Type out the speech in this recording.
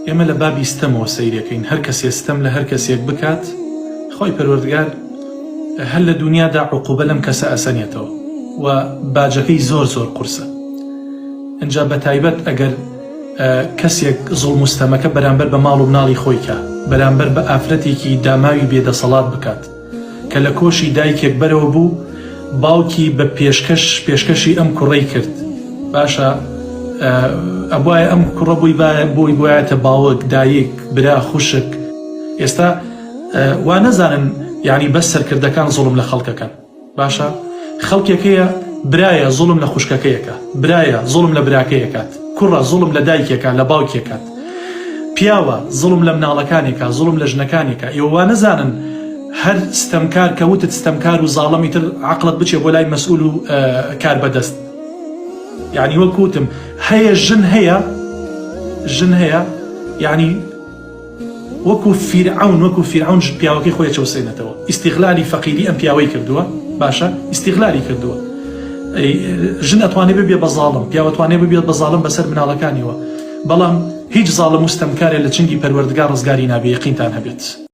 ئێمە لە بابی ستەمەوە سەیرەکەین هەر کەسێ ستەم لە هەر کەسێک بکات خوای پەروەردگار هەر لە دونیادا عقوبە لەم کەسە ئەسەنێتەوە و باجەکەی زۆر زۆر قورسە ئینجا بەتایبەت ئەگەر کەسێک زوڵم و ستەمەکە بەرامبەر بە ماڵ و مناڵی خۆی کا بەرامبەر بە ئافرەتێکی داماوی بێدەسەڵات بکات کە لە کۆشی دایکێک بەرەوە بوو باوکی بە پێشکەش پێشکەشی ئەم کوڕەی کرد باشە ئەبوایە ئەم کوڕە بۆی بۆی بوایەتە باوک دایک برا خوشک ئێستا وا نەزانن یعنی بەس سەرکردەکان زوڵم لە خەڵکەکەن باشە خەڵکێک هەیە برایە زوڵم لە خوشکەکەیەکە برایە زوڵم لە براکەیەکات کوڕە زوڵم لە دایکێکە لە باوکێکات پیاوە زوڵم لە مناڵەکانێکە زوڵم لە ژنەکانێکە ئێوە وا نەزانن هەر ستەمکار کە وتت ستەمکار و زاڵم ئیتر عەقڵت بچێ بۆ لای مەسئول و کار بەدەست یعنی وەک وتم هەیە ژن هەیە ژن هەیە یعنی وەکو فیرعەون وەکو فیرعەون پیاوەکەی خۆی ئەچەوسێنێتەوە ئیستیغلالی فەقیری ئەم پیاوەی کردووە باشە ئیستیغلالی کردووە ژن ئەتوانێ ببێ بە زاڵم پیاوە توانێ ببێت بە زاڵم بەسەر مناڵەکانیەوە بەڵام هیچ زاڵم و ستەمکارێ لە چنگی پەروەردگار ڕزگاری نابێ یەقینتان هەبێت.